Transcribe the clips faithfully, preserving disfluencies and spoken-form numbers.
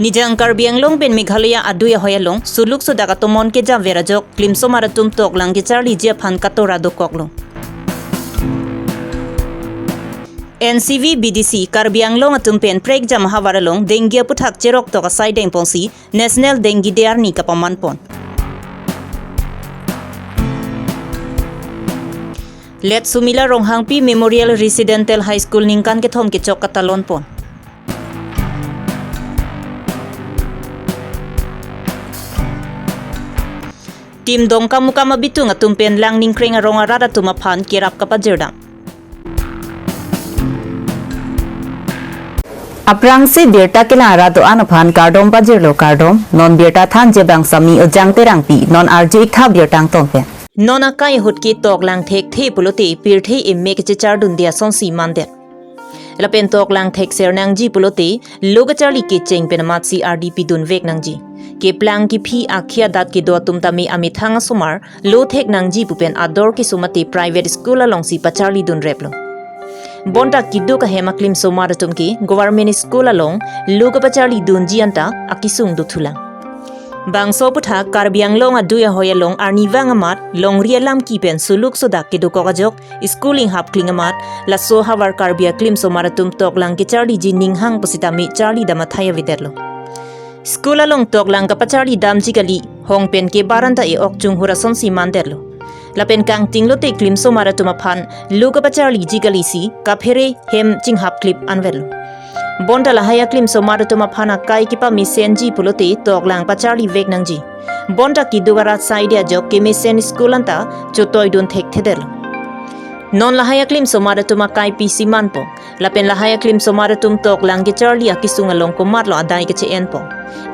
Nijang Karbi Anglong pen Meghalaya adui ahoi along suluk sudak atomon kejaver ajok klimsomar atum toklang kecharliji aphan katora dokoklo. N C V B D C Karbi Anglong atum pen prekjam ahavar along dengue aputhak cheroktok asai dengponsi National Dengue Day arni kapamanpon. Let Sumila Ronghangpi Memorial Residential High School ningkan kethom kechok katalonpon. Team Dongkamukam abitung atum pen Langning Kreng arong arat atum aphan kerap kapajirdam. Aphrangsi birta kelang arat do-an aphan kardom pajirlo, kardom. Non birta thanji abang Sami Ojang Terangpi, non arju-ik tha birta angton pen. Non akai ahut ke toklang thekthe pulote pirthe emek kechechardunde asonsi mandet. Lapen toklang thekser nangji pulote lo kacharli kecheng pen amatsi ardi pidunvek nangji. Keplang kephi akhei adat kedo atum tame amethang asomar lo thek nangji pu pen ador kesung mate private school alongsi pacharlidunreplo. Bonta keduk ahem aklimsomar atum ke government school along lo kapacharlidunji anta akesung dothulang. Bangso aputhak Karbi Anglong adui ahoi along arnivang amat longri alam kipen suluk sudak kedokok ajok school inghap kling amat laso ahavar Karbi aklimsomar atum toklang kecharliji ninghang pusitame charlidam athai avedetlo. School along toklang kapacharlidamji kali, hong pen kebar anta e-ok chunghur asonsi mandetlo. Lapen kangting lote klimsomar atum aphan lo kapacharliji kalisi kaphere hem chinghap klip anvetlo. Bonta lahai aklimsomar atum aphan akai kepamesenji pulote toklang pacharlivek nangji. Bonta keduk arat saide ajok kemesen school anta chotoidun thekthedetlo. Non lahai aklimsomar atum akai pisi manpon. Lapen lahai aklimsomar atum toklang kecharli akesung along komatlo adai kecheenpon.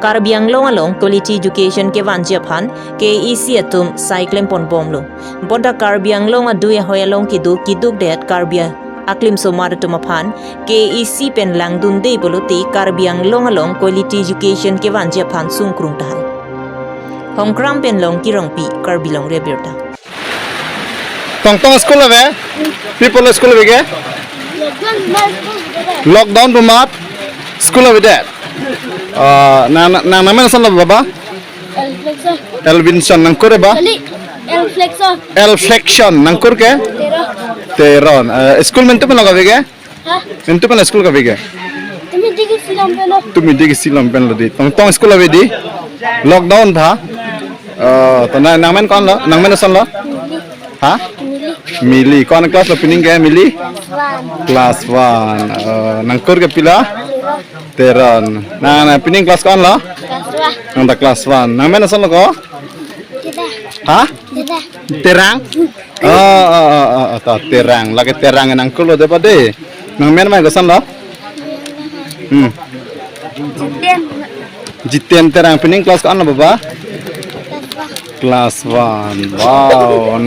Karbi Anglong along quality education kevanji aphan K A A C atum sai klemponbomlo. Bonta Karbi Anglong adui ahoi along kedo kedukdet Karbi aklimsomar atum aphan K A A C pen langdunde pulote Karbi Anglong along quality education kevanji aphan sungkrung tahai. Hongkram pen Longki Rongpi, Karbi Longri Abirta. Tongtong school ave? Pi pulo school ave ke? Lockdown pu amat school avedet. Ah, nang, nang, nangmen ason lo baba? Elflexon. Elvinson, nangkur ke ba? Kali, Elflexon. Elflexon, nangkur ke? Teron. Teron. Eh, school mentu pen lo kave ke? Ha? Mentu pen school kave ke? Tumi digi silam pen lo. Tumi digi silam pen lo di. Tongtong school ave di. Lockdown tha. Oh, to nang, nangmen ko-an lo? Nangmen ason lo? Mili. Ha? Mili. Mili. Ko-an class lo pining ke Mili? Class one. Class one. Oh, nangkur ke pila? Teron. Teron. Na, na, pining class ko-an lo? Class one. Nang ta class one. Nangmen ason lo ko? Kita. Ha? Kita. Terang? Oh, oh, oh, oh, oh, to Terang. Lake Terang nangkur lo de pade. Nangmen mai koson lo? Hmm. Jiten. Jiten Terang, pining class ko-an lo baba? Class one. Wow.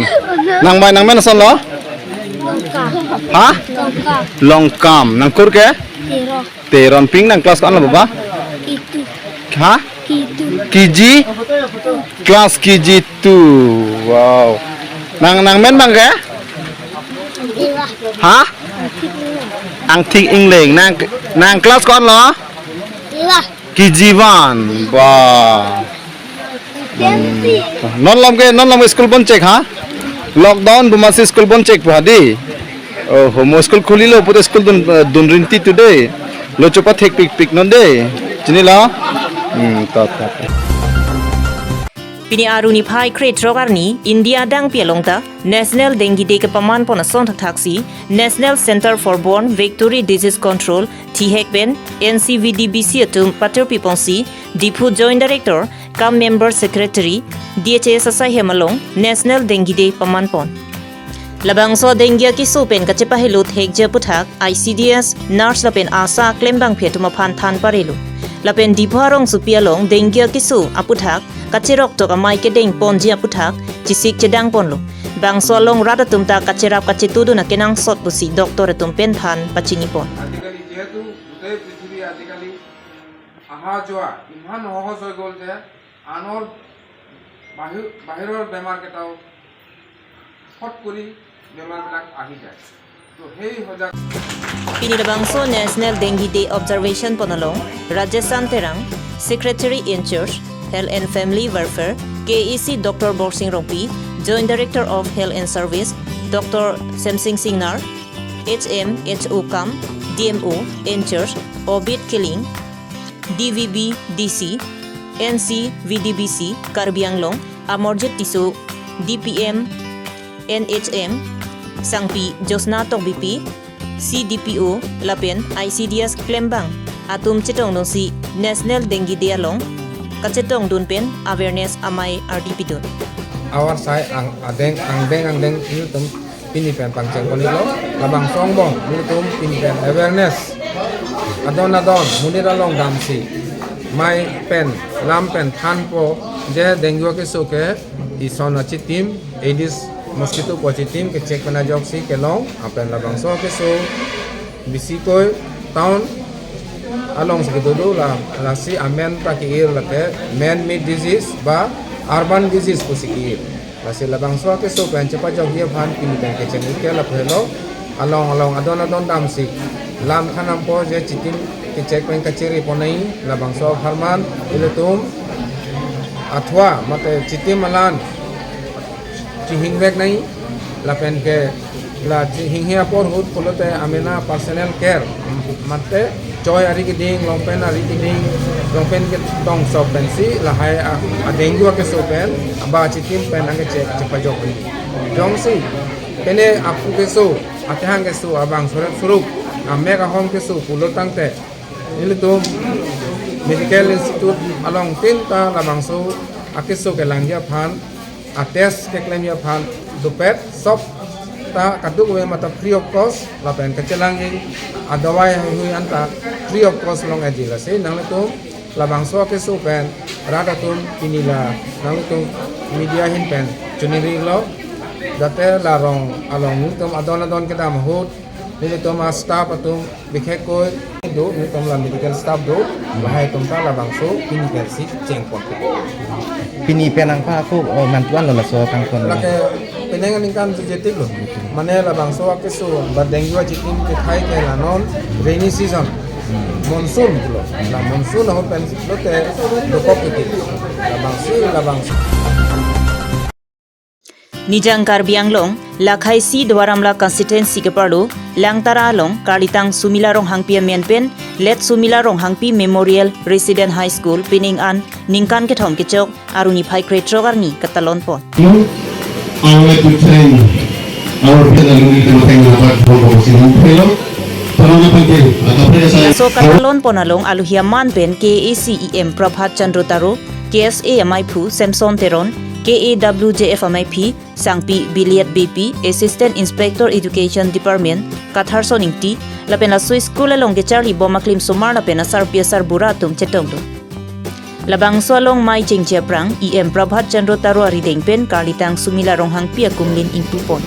Nang mai nangmen ason lo? Longkam. Ha? Longkam. Longkam. Nangkur ke? Teron. Teron, pining class ko-an lo baba? Itu. Ha? Itu. K G? Class K G two. Wow. Nang, nangmen abang ke? Iwa. Ha? Angthik Ingleng. Nang, nang class ko-an lo? Iwa. K G one. Wah. Hmm. Non malom ke, non malom ke school bonchek ha? Lockdown pu amatsi school bonchek pu ha di. Oh, mo school khulilo pute school dun, dun rinti tu de. Lo chopathekpikpik non de. Chinilo? Hmm, to, to. Pini Aru niphai krethrok arni India adangpi along ta National Dengue Day kepamanpon ason thakthaksi National Centre for Born Vectory Disease Control, thihek pen N C V D B C atum patur piponsi Diphu Joint Director cum Member Secretary D H S asai hem along National Dengue Day pamanpon. Labangso dengue akeso pen kachepahelo thekji aputhak I C D S, nurse lapen ASHA klembangpi atum aphan than parelo. Lapen Diphu arongsopi along dengue akeso aputhak kacheroktok amei kedengponji aputhak chesik chedangponlo. Bangso along rat atum ta kacherap kachetudun akenangsot pusi doctor atum pen than pachinipon. আজিকালি যিহেতু গোটেই পৃথিৱী আজিকালি অহা যোৱা ইমান সহজ হৈ গ'ল যে আনৰ বাহিৰ বাহিৰৰ বেমাৰকেইটাও ফট কৰি বেমাৰবিলাক আহি যায়। Pini labangso National Dengue Day Observation pon along Rajesh Terang, Secretary in Charge, Health and Family Welfare, K A A C, Doctor Borsing Rongpi, Joint Director of Health and Service, Doctor Semsing Singnar, H M, H O cum D M O in Charge, Obid Killing, D V B D C, N C V D B C Karbi Anglong, Amarjit Tisso, D P M N H M, Sangpi Josna Tokbipi, C D P O lapen I C D S klembang atum chetongdunsi National Dengue Day along kachetongdun pen awareness amei ardi pidun. Avarsai ang adeng angdeng angdeng ilitum pini pen pangcheng pon-iklo, labangso angbong ilitum pini pen awareness adon adon monit along damsi mei pen lam pen thanpo, je dengue keso ke ison achitim, Aedes mosquito pu achitim ke check pen ajoksi kelong, lapen labangso keso bisikoi town alongsi kedo do, la lasi amen ta ke-ir lake man-made disease ba urban disease pusi ke-ir. Lasi labangso akeso pen chepajokji aphan pini pen kecheng-ik ke lapu helo, along along adon adon damsi lam than dampo, je chitim ke check pen kachiri pon nangji, labangso apharman ilitum athua mate chitim alan chihingvek nangji, lapen ke la chihinghe apor ahut pulote amena personal care, mate choi ari keding, longpen ari keding, longpen ketong sop pensi lahai a, a dengue akeso pen ba chitim pen nangkechek chepajok pen. Jongsi pene apu keso, akehang keso, abang sorep surup, amek ahom keso pulo tangte ilitum medical institute along tin ta labangso akeso kelangji aphan, a test keklemji aphan dopet, sop ta kadokave mata free of cost, lapen kachelangji adawai haihui anta free of cost long-etji. Lasi nanglitum labangso akeso pen rat atum pini la nanglitum media ahin pen choningri-iklo, jate la rong along nelitum adon adon kedam ahut nelitum a staff atum bikhekkoi do, nelitum la medical staff do, lahai atum ta labangso pini pensi cheng pon. Pini pen nangpha ako, oh, mantuan lo laso kangton. Lake penang aningkan jejetik lo. Mane labangso akeso ba dengue achitim kethai ke la non rainy season. Monsoon lo. La monsoon ahut pen lote dokok iti. Labangsi, labangsi. Nijang Karbi Anglong, Lakhaisi Duar Amla constituency keparlo, Langtara along, Karlitang Sumila Ronghangpi amen pen, Let Sumila Ronghangpi Memorial Resident High School, pining an, ningkan kethom kechok, arni phai krethrok arni katalon pon. I would like to thank our fellow Luri Temoteng Labat for hosting fellow. Corona pangke, atau pada saya. Laso katalon pon along aluhi aman pen K A A C E M Prabhat Chandra Taro, K S A amaiphu Samson Teron, K A W J F amaiphi Sangpi Biliat Beypi, Assistant Inspector Education Department, Katharson Ingti, lapen laso school along kecharli bom aklim osomar lapen asarpi asarbura atum chetongdun. Labangso along mei chengche aphrang, E M Prabhat Chandra Taro arideng pen Karlitang Sumila Ronghangpi akumlin ingpu pon.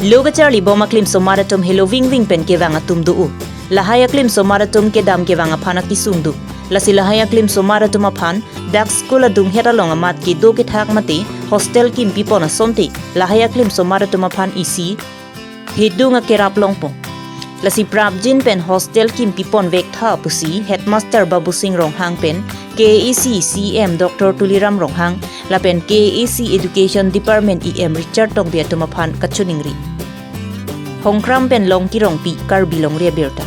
Lo kacharli bom aklim osomar atum helo vingving pen kevang atum do-o. Lahai aklim osomar atum kedam kevang aphan akesung do. Lasi lahai aklim osomar atum aphan dak school adunghet along amat kedo kethak mate hostel kimpi pon asonte lahai aklim osomar atum aphan isi hedung akerap longpo. Lasi prapjin pen hostel kimpi pon vektha pusi headmaster Babusing Ronghang pen K A A C C E M Doctor Tuliram Ronghang lapen K A A C Education Department E M Richard Tokbi atum aphan kachoningri. Hongkram pen Longki Rongpi, Karbi Longri Abirta.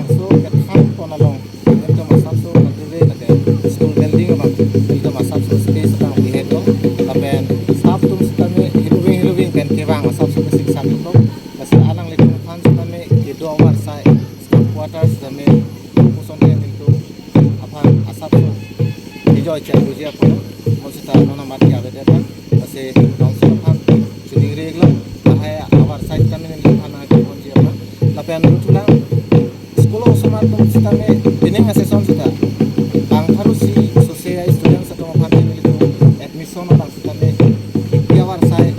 So, kethang pon along, nelitum asapso maturi lake school building abang, nelitum asapso space abang bihedo, lapen staff atum sitame hiluving hiluving pen kevang asapso basic sap atum, lasi alanglitum aphan sitame kedo avarsai staff quarters sitame puson ke nelitum aphan asapso kejoi chak buji aphan, mon sita non amat ke avedet, lasi council aphan choningri-iklo, lahai avarsai sitame nelitum aphan nangkeponji aphan. Lapen luthulang school osomar atum sitame pining a-session sita bang tharusi sose a-students atum aphan nelitum admission abang sitame iti avarsai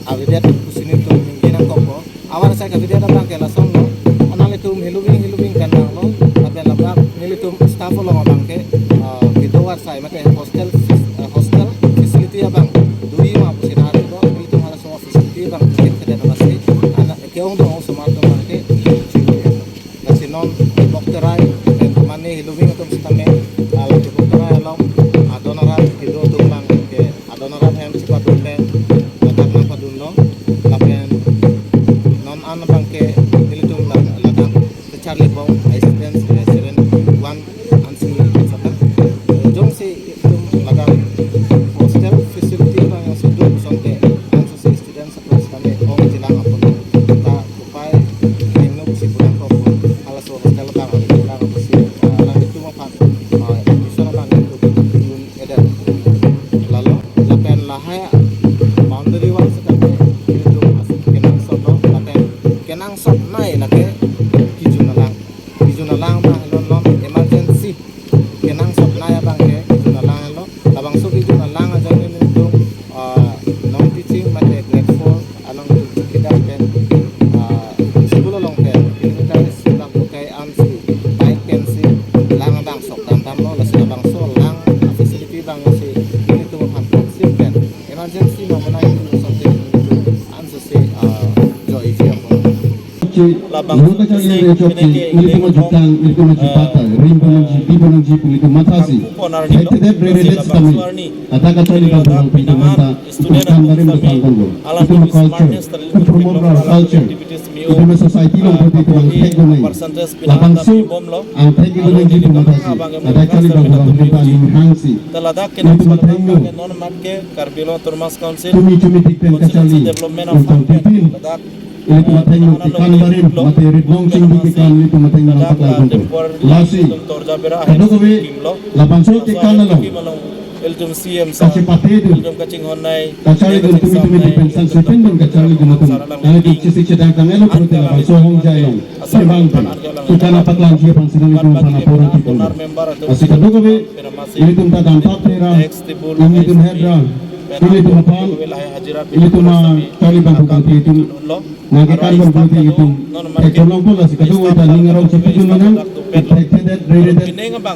avedet pusi nelitum ningje nangkokpo. Avarsai kavedet abang ke lasonlo. Alanglitum hiluving hiluving pen vanglo. Lapen labak nelitum staff Abang ke, ah, kedo asai mate hostel, ah, hostel facility abang doji ma pusi nangkok, nelitum halaso facility abang bikin kedo amatsi, anak ke-ong do osomar atum abang ke, lasi non bokterai, eh, mane heloving atum sitame, ah, lake bokterai along, ah, adon arat kedo atum abang ke, adon arat hem chepadun pen, ladak nangpadunlo, lapen non an abang ke nelitum la-, ladak kacharlibom, a students, eh, seven one ansi sata. Eh, jongsi itum ladak hostel facility abang jongsi do puson ke, ansose students atum sitame ong chelang apot ta upai hingno pusi pu nangkok, halaso hostel abang, abang pusi, ah, alanglitum aphan, ah, admission abang itum dun-edet. Lalo, lapen lahai boundary wall sitame itum as kenangsotlo, lapen kenangsotnei lake kejun alang. Kejun alang abang non non emergency kenangsotnei abang ke kejun alang lo. Labangso kejun alang ajoine nelitum, ah, non teaching mate grade four along chikidam pen, ah, school along pen kilometer isi bak bukai ansi bike pensi lang abang sok damdamlo, lasi labangso lang facility abangsi nelitum aphan pensi pen emergency ma bonai something ansose, ah, joiji apot. Labang lo kacharli chokche, ilitum ajutang, ilitum ajutang, rim ponangji, bi ponangji, ilitum mathasi. Thekthedet reredet sitame, adak kacharli abang pulang pi itum anta, itum kan barim do pangkon lo. Itum culture, itum promote our culture. Itum society along pute itum angthek donai. Labangso angthek itum nangji itum mathasi. Adak kacharli abang pulang itum aning hangsi. Ilitum athengno. Karbi Anglong Autonomous Council, Chumi chumi tik pen kacharli, constituency development of untong fund pen, pipin. Ladak, ilitum athengno kekan barim, mate rit nong chingdi kekan ilitum athengno ladak paklangdun. Temporary lasi, itum torja bera ahem kadokave scheme lo. Labangso kekan along, scheme along, ilitum C M sir, kachepatedun, ilitum kachinghonnei, kacharlidun, chumi chumi tik pen sang sependun kacharlidun atum. Nangtum chesik chedang tanglo pute labangso hongjai along kevang pen kekan apaklangji aphansi nangtum aphan apor ati pon. Lasi kadokave, ilitum ta damtap thera, ilitum hedra, ilitum aphan, ilitum acharli abang pulang pi itum nangkekan abang pulang pi itum theklongpo, lasi kadokave ta ning arong chepidun nang, thekthedet reredet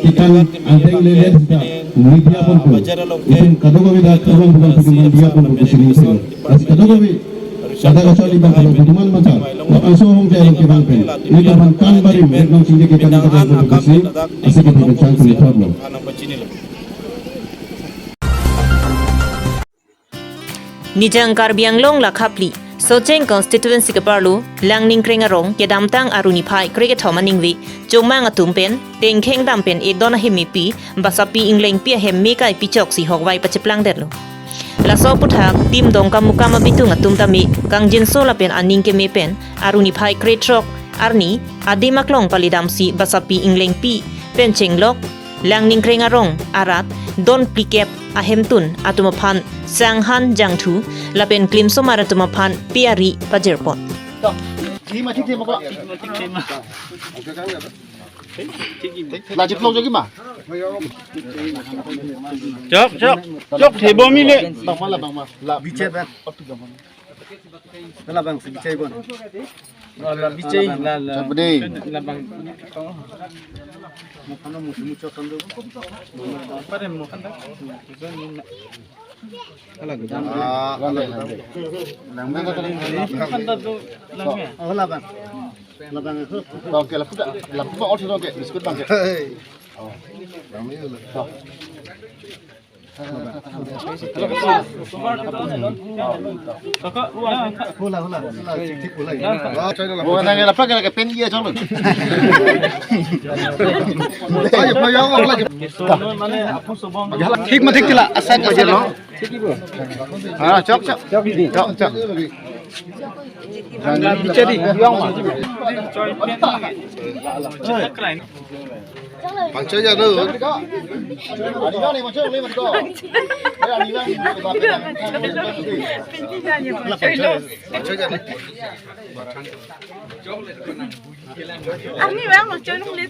kekan angthek lelet sita media ponpo. Itum kadokave ta theklong pulang pi itum media ponpo pusi ning selo. Lasi kadokave, ladak kacharli abang pulang pi itum an mata, labangso hongjai along kevang pen ilitum aphan kan barim, rit nong chingdi kekan apaklangdun pusi, lasi kati kacharli abang pulang. Nijang Karbi Anglong lakha phli, Socheng constituency keparlo, Langning Kreng arong, kedamtang Aru niphai krekethom aningve, chomang atum pen tengkheng dam pen edon ahem mepi, basapi inglengpi ahem me kai pichoksi hokvai pacheplangdetlo. Laso aputhak, Tim Dongkamukam abitung atum tame, kangjinso lapen aning keme pen, Aru niphai krethrok arni, adim aklong palidamsi basapi inglengpi pen chenglok, Langning Kreng arong arat, don phlikep ahemtun atum aphan sanghan jangthu lapen klimsomar atum aphan pi ari pajirpon. Laji plong jogi ma? Chok, chok, chok, thebo mile. Bang ma la, bang ma la. Bichai bang. Hala bang si bichai bon. La, la bichai, la, la. Chok bede. La bang. Mo khano mo sumu chok kan do. Pare mo khanda. Hala gudang. Ah, hala gudang. Mo khanda do lang ya. Oh, hala bang. Hala bang. Bang ke la puta. La puta or ke biskut bang ke. Hey. Oh. Bang ni. Oh. Hula, hula, hula, thik hula. Bo nang la plak la ke pen iya chong. Ayo, ayo, ayo. Thik ma thik tila, asai ka selo. Ah, chok, chok. Chok, chok. Bichari, yang ma. Pangchoi ja lo. Ari ga ni pangchoi le man ko. Ari ga ni. Pangchoi ja ni. Arni bang pangchoi nung le.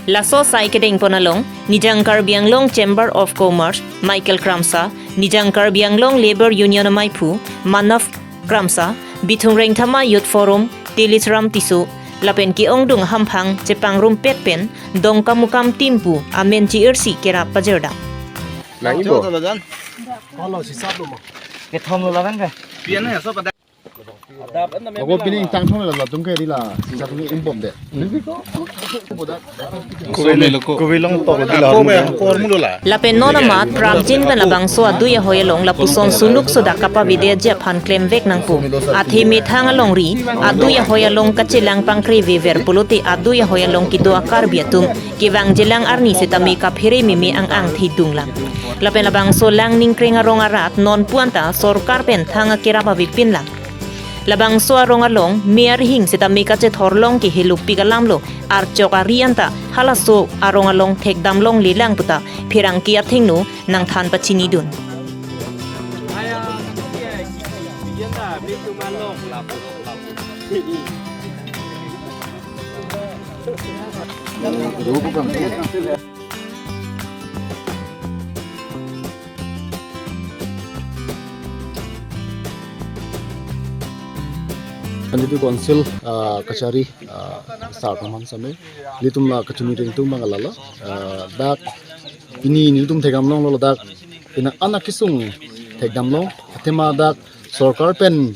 Laso asai kedengpon along, Nijang Karbi Anglong Chamber of Commerce, Michael Kramsa, Nijang Karbi Anglong Labour Union amaiphu, Manav Kramsa, Bithung Rengthama Youth Forum, Tilis Ram Tisso, Lapen ke-ongdung ahamphang chepangrumpet pen Dongkamukam team pu amen chi-irsi kerap pajirdak. Nang ibo. Kethom lo lapen ke. Ako pini ingtang thong la latum ke di la sisa tum imbom de. Kubilong to di la. Lapen non amat prapjin pen labangso adui ahoi along lapuson suluk sodak kapavide aji aphan klemvek nangpo. Athe methang alongri adui ahoi along kachelang pangkrevever pulote adui ahoi along kedo a-Karbi atum kevangjilang arni setame kaphere meme ang-ang thedunglang. Lapen labangso Langningkreng arong arat non puanta sorkar pen thang akerap avepinlang. Labangso arong along me arihing setame kachethorlong ke helupik alamlo, archok ari anta halaso arong along thekdam longlelang puta pherangke athengno nangthan pachinidun. Ilitum council, ah, kachari, ah, sar paman same. Ilitum la kachini ringtung bang alala. Ah, dak pini nelitum thekdam longlo dak. Pini anak kesung thekdam long. Athema dak sorkar pen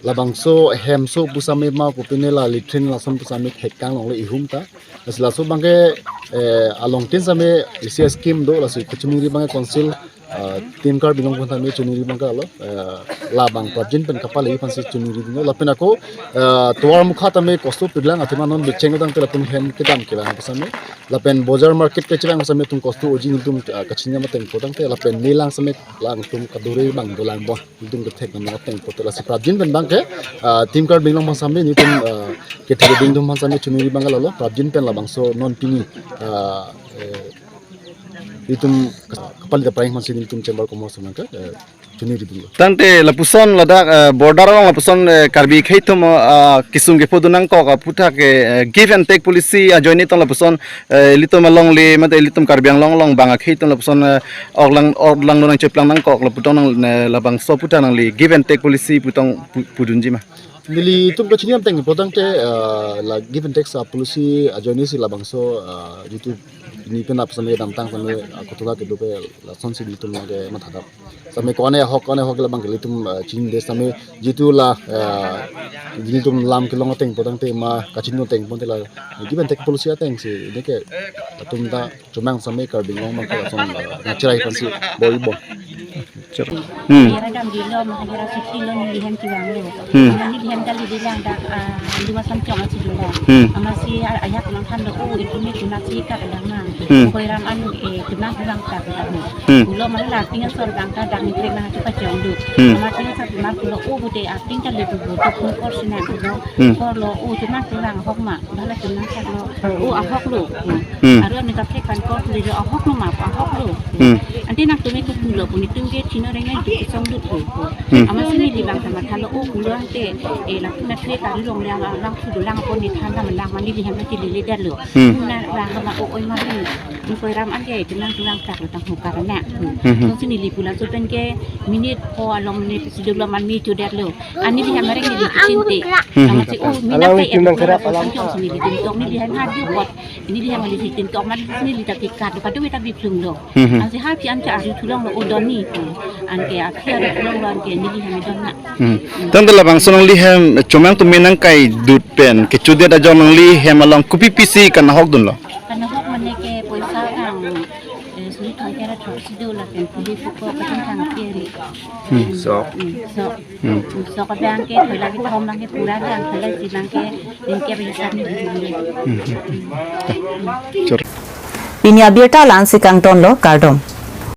labangso hemso pusame ma kopine la latrine lason pusame thektang longle ihum ta. Lasi laso abangke, eh, alongtin same isi scheme do, lasi kachuningri abangke council, ah, Team Karbi Anglong aphan tame chuningri abangke alo, eh, labang prapjin pen kapale aphansi chuningri dino. Lapen ako, eh, tovar mukha tame kosto pidlang athema non bicheng tangte latum hem kedam kelang pusame. Lapen bojar market kechevang pusame atum kosto oji nelitum, eh, kachini amateng potangte lapen me lang same lang atum kadure bang dolang bon. Nelitum kethek nama teng poto lasi prapjin pen abangke, ah, Team Karbi Anglong aphan same nelitum, ah, kethek ding atum aphan same chuningri abangke lalo prapjin pen labangso non pini, ah, eh, nelitum kapali ta prang aphansi nelitum Chamber of Commerce abangke, eh, chuningri dinglo. Tangte lapuson ladak, eh, border along lapuson, eh, Karbi akhei atum, ah, kesung kepho dun nangkok aputhak ke, eh, give and take policy ajoine tong lapuson, eh, ilitum alongle mate ilitum Karbi Anglong along bang akhei atum lapuson, eh, ok lang, ok lang nang cheplang nangkok lapu tong nang, eh, labangso aputhak nangli give and take policy pu tong pu, pudunji ma? Nelitum kachini amateng potangte, eh, la give and take sa policy ajoine si labangso, eh, jitu ni penap same damtang same, eh, kotula kedo pe lasonsi nelitum ke mathadap. Same kone ahok, kone ahok labangke ilitum, eh, chinide same jitu la, eh, nelitum lam kelong ateng potangte ma kachini ateng pote la give and take policy atengsi neke atum ta chomang same Karbi Anglong abangke lason, eh, nangchirai aphansi bor-i bom. Hmm. Hera dam dilo, ma hera sukti lo, neli hem chevanglo. Hmm. Ama neli hem kali dilang dak, ah, dua sam chong achi dilang. Hmm. Amatsi, ah, ayak nangthanlo, oh, itum ni tuna si kat dang nang. Hmm. Koiram an, eh, tuna bilang kat dang nang. Hmm. Pulo ma la tingan sor bangke dak ni trek nang chepachong dut. Hmm. Ama tingan sor bangke pulo, oh, bude, ah, ting kali bu bu, tu pun kor sinang lo. Hmm. Kor lo, oh, tuna bilang ahok ma. Bala chunang sak lo, oh, ahok lo. Hmm. Aru ani kaprek kan kor le jo ahok lo ma, ahok lo. Hmm. Ante nangtum ke pulo pu nelitum ke chino reng nang di song dut lo. Hmm. Amatsi neli bang sama thalo, oh, pulo ante, eh, lapu na thre kari long le lang thu dolang apot neli than ta manlang ma neli hem nang chele le det lo. Hmm. Na bang sama, oh, oi ma ni. Ni koiram ante chunang chunang tak lo tang hukar na. Hmm. Hmm. Lasi neli pu laso pen ke minute pho along neli si dolo man mi chu det lo. Ani neli hem areng neli chinte. Hmm. Amatsi, oh, mina alam te itu nang kerap alam. Sangchong si neli tin tok, neli hem hadi pot. Neli hem neli tin tok, amat neli ta pikat, kado weta biplung lo. Hmm. Ansi ha pi an ke ari thulong lo, oh, doni. Anke api ari thulong lo, anke neli hem don na. Hmm. Tangte labangso nangli hem chomang atum me nangkai dut pen kechodet ajong nangli hem along kopi pisi kanahok dunlo? Kanahok mane ke poisa kang, eh, suri thang kera throksi do lapen puli puko kachang kang keri. Hmm. Sok. Hmm, sok. Hmm. Sok abang ke, thola kethom abang ke, pura abang, thola isi abang ke, dingke abang hisap ni dingke. Hmm. Chor. Pini abirta la-ansi kangtonlo, kardom.